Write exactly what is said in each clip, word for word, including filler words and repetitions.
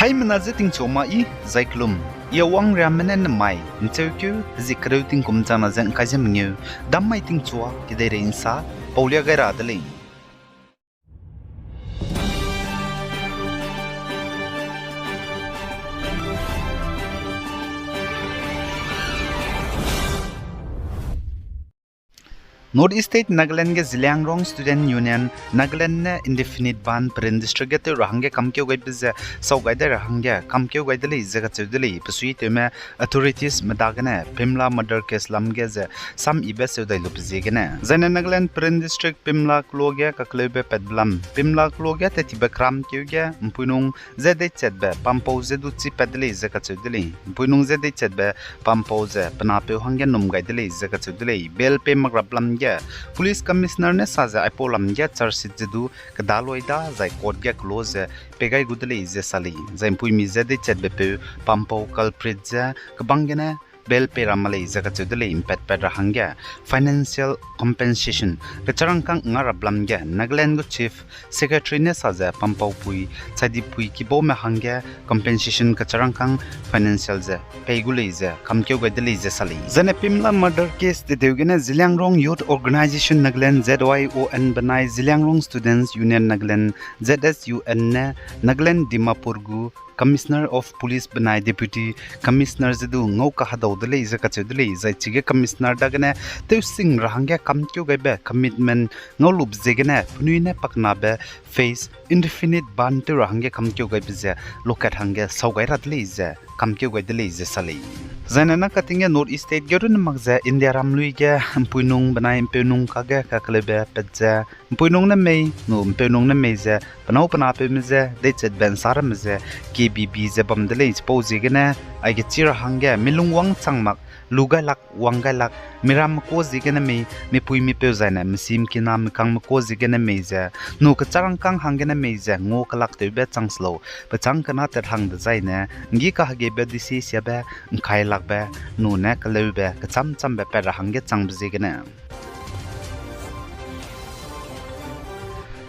Aimena je tingchu ma i, zai kelum. I Awang Riamme ne nemai ’ncheukeu hezie kereu tingkum changna ze ’ngkai ze mengeu, dam mai tingchua kedeirei ’nsa paulia gai ra de lei. North East State Nagaland ge Zeliangrong Student Union, Nagaland ne indefinite ban Peren District ge tew ra hangge kamkeu gaibe ze sau gai dai ra hangge kamkeu gai de lei ze kacheu de lei. Pesuitewme authorities medagene Pimla murder case lam ge ze sam ibe seu dai lube ziegene. Zaine Nagaland Peren District Pimla kelo ge kakleube patbe lam. Pimla kelo ge tetibe kramkeu ge ’mpuinung je deichatbe pampau je du chipat de lei ze kacheu de lei. ’Mpuinung je deichatbe pampau ze pe napeu hangge num gai de lei ze kacheu de lei. Bail pei mak rap lam ge Police Commissioner ne sa ze aipau lam ge charge sheet ze du kedaloi da zai court ge kelo ze pei gai gu de lei ze sa lei. Zai ’mpuimi je deichatbe peu pampau culprit ze kebang gene bail pei ra ma lei ze kacheu de lei. ’Mpatpat ra hangge financial compensation kecharangkâng nga rap lam ge Nagaland gu Chief Secretary ne sa ze pampau pui, chai di pui kibaume hangge compensation kecharangkâng financial ze pei gu lei ze kamkeu gai de lei ze sa lei. Zaine Pimla murder case tedeu gene Zeliangrong Youth Organisation Nagaland, Z Y O N benai Zeliangrong Students Union Nagaland, Z S U N ne Nagaland Dimapur gu Commissioner of Police benai Deputy Commissioner ze du ngau kahedau de lei ze kacheu de lei. Zai chige Commissioner dagene tewsing ra hangge kamkeu gaibe commitment ngau lube ziegene penui ne pakenabe phase indefinite ban tew ra hangge kamkeu gaibe ze lokat hangge sau gai ra de lei ze kamkeu gai de lei ze sa lei. Zaine na kating ge North East State ge runne mak ze India ram lui ge ’mpuinung benai ’mpeunung kage kakleube pat ze ’mpuinung ne mei, nu ’mpeunung ne mei ze penâu penapeume je deichatbe ’nsa ramme ze K B B ze bam de lei. Chipau ziegene aige chi ra hangge milung wangchang mak, lu gai lak, wang gai lak, miramme kuâ ziegene mei, mipui mipeu zaine mesimkina mekangme kuâ ziegene mei ze, nu kecharangkâng hanggene mei ze ngua kelak tewbe chang se lau, pechâng kena tat hang dezaine ’nggi kahegebe disi siabe, ’ngkai lakbe, nune keleube kechâm châmbe pat ra hangge changbe ziegene.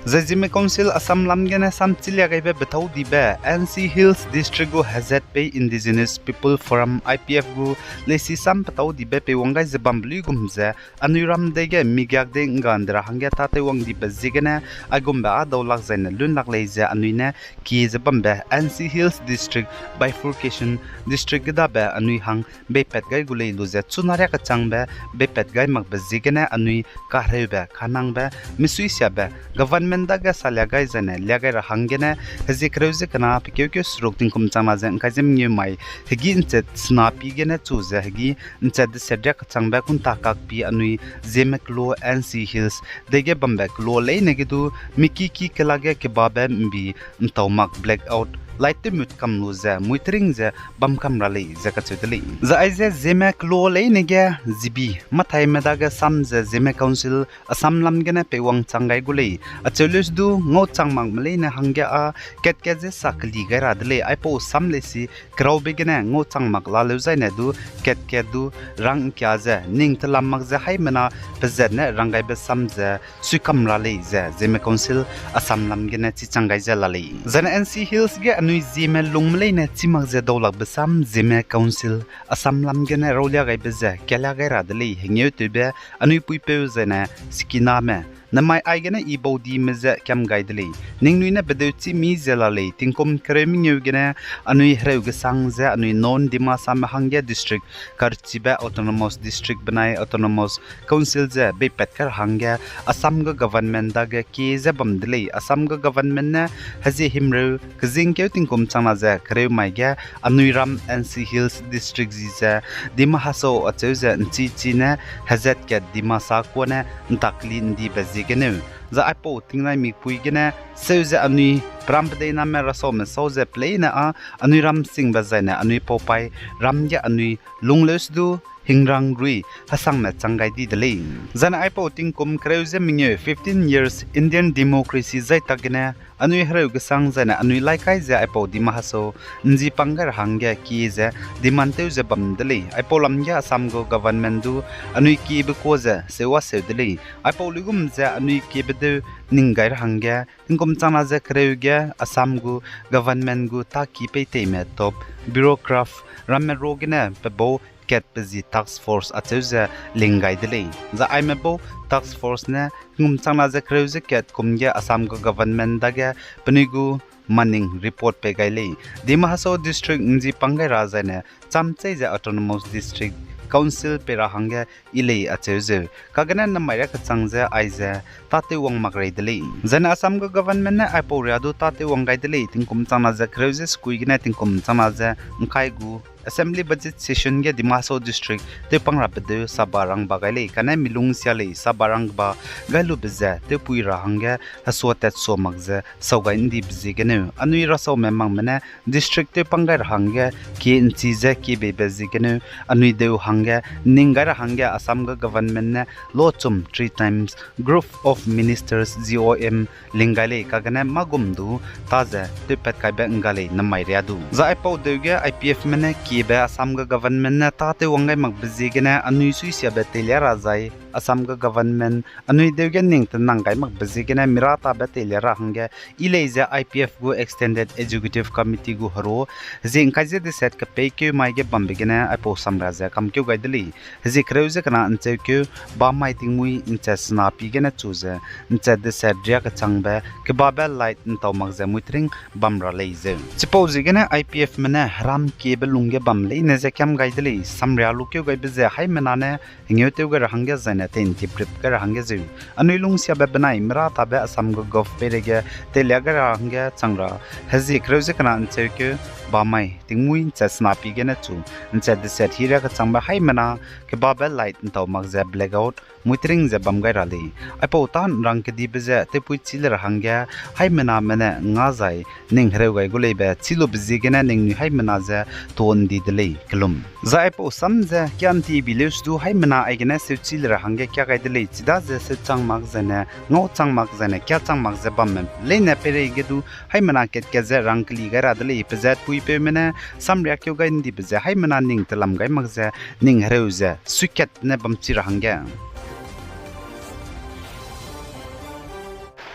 Zai Zeme Council Assam lam gene sam chilia gaibe betâu dibe N C Hills District gu hezat pei Indigenous People Forum, I P F gu leisi sam petâu dibe peiwang gai ze bambe luigum ze anui ram dei ge migiak dei ’ngga ’nde ra hangge tâtew wang dibe ziegene aigumbe â dau lak zaine lun lak lei ze anui ne kie ze bambe N C Hills District, Bifurcation District gedabe anui hang beipat gai gu lei lu ze chuna riakechangbe beipat gai makbe ziegene anui kahereube kanangbe misui siabe government dage salia gai zaine lia gai ra hanggene hezie kereu ze kena pe keukeu seruk tingkum changna ze ’ngkai ze mengeu mai hegî ’nchet sena pi gene chu ze hegî ’nchet deset riakechangbe kunta kakpi anui Zeme kelo N C Hills dei ge bambe kelo leine ge du miki ki kelage kebabe ’mbi ’ntau mak blackout light tewmut kam lu ze muitering ze bam kam ra lei ze kacheu de lei. Zai aize Zeme kelo leine ge zibi mathaime dage sam ze Zeme Council Assam lam gene peiwang chang gai gu lei. Acheu leuse du ngau chang makme leine hangge â kat kat ze sa keli gai ra de lei. Aipau sam leisi keraube gene ngau chang mak laleu zaine du kat kat du rang ’ngkia ze ning telam mak ze haimena pezat ne rang gaibe sam ze suikam ra lei ze Zeme Council Assam lam gene chichang gai ze la lei. Zaine N C Hills ge anui Zeme lungme leine chî mak ze daulakbe sam Zeme Council Assam lam gene raulia gaibe ze kalia gai ra de lei. Hengeutewbe anui puipeu zaine sikiname nemai aigene i baudime je kiam gai de lei. Ningnui ne bedeu chî mi ze la lei, tingkum kereu mengeu gene anui hereu gesang ze anui non Dimasame hangge district karchibe autonomous district benai autonomous council ze beipat kai ra hangge Assam gu government dage kie ze bam de lei. Assam gu government ne hezie himreu kezingkeu tingkum changna ze kereu mai ge anui ram N C Hills district zi ze Dima Hasao acheu ze ’nchi chi ne hezat kat Dimasa kuâ ne ’ntakli ’ndibe ziegeneu. Zai aipau tingnai mikpui gene seu ze anui peram pedeiname rasaume sau ze peleine â anui ram singbe zaine anui paupai ram ge anui lungleuse du hingrang rui hesangme chang gai di de lei. Zaine aipau tingkum kereu ze mengeu fifteen years Indian democracy zai tak gene anui hereu kesang zaine anui lai kai ze aipau Dima Hasao nzi pang gai ra hangge kie ze demand tew ze bam de lei. Aipau lam ge Assam gu government du anui kiebe kuâ ze seuwaseu de lei. Aipau luigum ze anui kiebe deu ning gai ra hangge tingkum changna ze kereu ge Assam gu government gu tâki peiteime top bureaucrat ramme ruagene pe bau katbe zi task force acheu ze ling gai de lei. Zai aime bau task force ne tingkum changna ze kereu ze kat kum ge Assam gu government dage penui gu maning report pei gai lei. Dima Hasao district nzi pang gai ra zaine cham chei ze autonomous district council pei ra hangge yi lei acheu zeu. Kagene namai riâ kechang ze aize tâtew wang mak rei de lei. Zaine Assam gu government ne aipau riâ du tâtew wang gai de lei, tingkum changna ze kereu ze sekui gene tingkum changna ze ngkai gu assembly budget session ge Dima Hasao district tewpang rabe deu saba rangba gai lei, kane milung sia lei saba rangba gai lube ze tewpui ra hangge hesua tat sua mak ze sau gai ndibe ziegeneu. Anui rasaume makme ne district tewpang gai ra hangge kie nchi ze kie beibe ziegeneu, anui deu hangge ning gai ra hangge Assam gu government ne lochum three times group of ministers, G O M, ling gai lei, kagene mâ gum du tâ ze tewpat kaibe ngga lei namai riâ du. Zai aipau deu ge I P F me ne kiebe Assam gu government ne tâtew wang gai makbe ziegene anui suisiabe teilia ra zai Assam gu government anui deu ge ning tenang gai makbe ziegene mira tabe teilia ra hangge yi lei ze I P F gu Extended Executive Committee gu heru, hezie ngkai ze deset kepeikeu mai ge bambe gene aipau samria ze kamkeu gai de lei. Hezie kereu ze kena ncheukeu bamai tingmuî nchat sena pi gene chu ze nchat deset riâ kechangbe kebabe light ntau mak ze muitring bam ra lei zeu. Chipau ziegene I P F me ne heram kiebe lungge bam leine ze kiam gai de lei, samria lukeu gaibe ze haimena ne hengeu tew gai ra hangge zaine tei ntiprip gai ra hangge zeu. Anui lungsiabe benai mira tabe Assam gu gov peireige teilia gai ra hangge chang ra, hezie kereu ze kena ncheukeu bamai tingmuî nchat sena pi gene chu nchat deset hi riâ kechangbe haimena kebabe light ntau mak ze blackout muitring ze bam gai ra lei. Aipau tâ nrang kedibe ze tewpui chî le ra hangge haimename ne nga zai ning hereu gai gu leibe chî lube ziegene ningnui haimena ze tuâ ndi de lei kelum. Zai aipau sam ze kia nti bi leu se du haimena aigene seuchî le ra hangge kia gai de lei, chidaze seuchang mak zaine ngauchang mak zaine kiachang mak ze bamme leine peireige du haimena kat-kat ze rang keli gai ra de lei, pezat puipeume ne samria keu gai ndibe ze haimena ning telam gai mak ze ning hereu ze suikat ne bam chi ra hangge.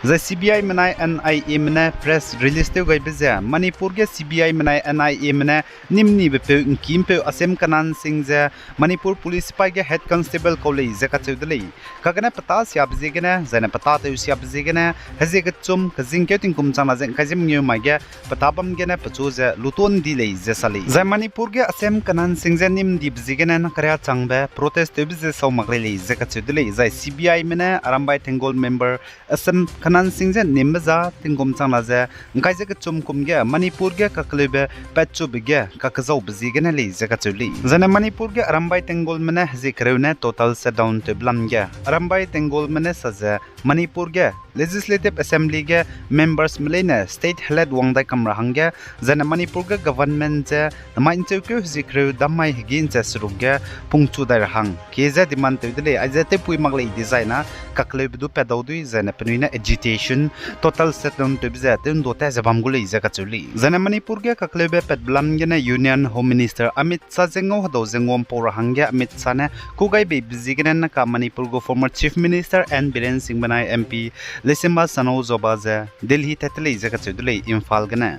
Zai C B I menai N I A me ne press release tew gaibe ze, Manipur ge C B I menai N I A me ne nimnibepeu ngkimpeu Asem Kanan Singh ze Manipur Police sipai ge head constable kau lei ze kacheu de lei. Kagene petâ siabe ziegene, zaine petâ tew siabe ziegene, hezie kechum, kezingkeu tingkum changna ze ngkai ze mengeu mai ge, petâ bam gene pechu ze luton di lei ze sa lei. Zai Manipur ge Asem Kanan Singh ze nimdibe ziegene nakaria changbe protest tewbe ze sau mak rei lei ze kacheu de lei. Zai C B I me ne Arambai Tenggol member Asem Kanan Singh ze nimbe za tingkum changna ze ngkai ze kechum kum ge Manipur ge kakeleube patchube ge kakezaube ziegene lei ze kacheu lei. Zaine Manipur ge Arambai Tenggolme ne hezie kereu ne total shutdown tewbe lam ge Arambai Tenggolme ne sa ze Manipur ge Legislative Assembly ge members me leine state helat wang dai kam ra hangge, zaine Manipur ge government ze namai ncheukeu hezie kereu dammai hegî nche seruk ge pungchu dai ra hang kie ze demand tew de lei, aize tewpui mak lei dizai na kakeleube du pat dau dui, zaine penui ne agitation, total shutdown tewbe ze tew ndo ta ze bam gu lei ze kacheu lei. Zaine Manipur ge kakeleube patbe lam gene Union Home Minister Amit Shah ze ngau hedau ze nguam pau ra hangge Amit Shah ne kû gai beibe ziegene naka Manipur gu former Chief Minister N Biren Singh benai M P Leishemba Samuel Jubal ze Delhi tat te lei ze kacheu de lei Imphal gene.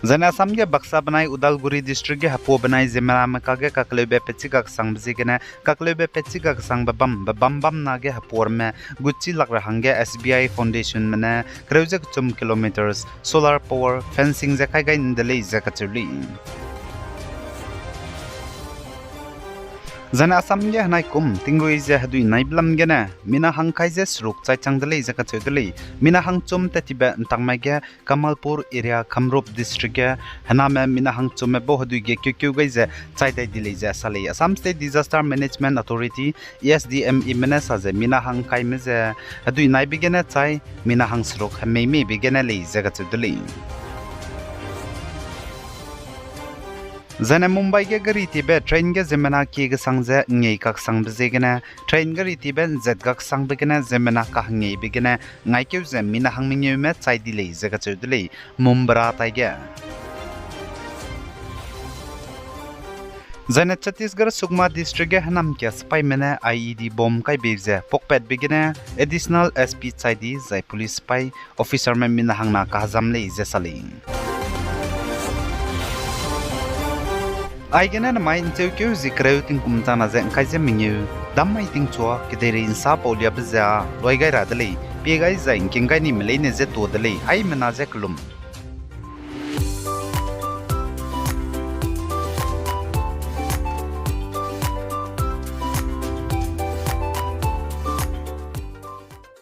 Zaine Assam ge Baksa benai Udalguri district ge hepua benai ziemmename kage kakeleube petchi kaksangbe ziegene kakeleube petchi kaksangbe bam, be bam bam na ge hepuarme guchi lak ra hangge S B I Foundation me ne kereu ze kechum kilometres solar power fencing ze kai gai nde lei ze kacheu lei. Zaine Assam ge henai kum tingrui ze hedui naibe lam gene mina hangkai ze seruk chai chang de lei ze kacheu de lei. Mina hangchum tat tibe ntakmai ge Kamalpur area, Kamrup district ge hename mina hangchumme bau hedui ge keukeu gai ze chai dai di lei ze sa lei. Assam State Disaster Management Authority, A S D M E me ne sa ze mina hangkaime ze hedui naibe gene chai, mina hangseruk hemei meibe gene lei ze kacheu de lei. Zaine Mumbai ge gari tibe train ge ziemmena kie kesang ze ngei kaksangbe ziegene, train gari tibe nzet kaksangbe gene ziemmena kahengeibe gene ngaikeu ze mina hang mengeume chai di lei ze kacheu de lei, Mumbai taige. Zaine Chhattisgarh Sukma District ge hênamkia sipaime ne I E D bomb kai bei ze pakpatbe gene Additional S P chai di zai police sipai officerme mina hangna kahezam lei ze sa lei. Aigene nemai ncheukeu zie kereu tingkum changna ze ngkai ze mengeu, dam mai tingchua kedeirei nsa pauliabe ze â luai gai ra de lei, pie gai zai ngking gai nime leine je tuâ de lei, haimena je kelum.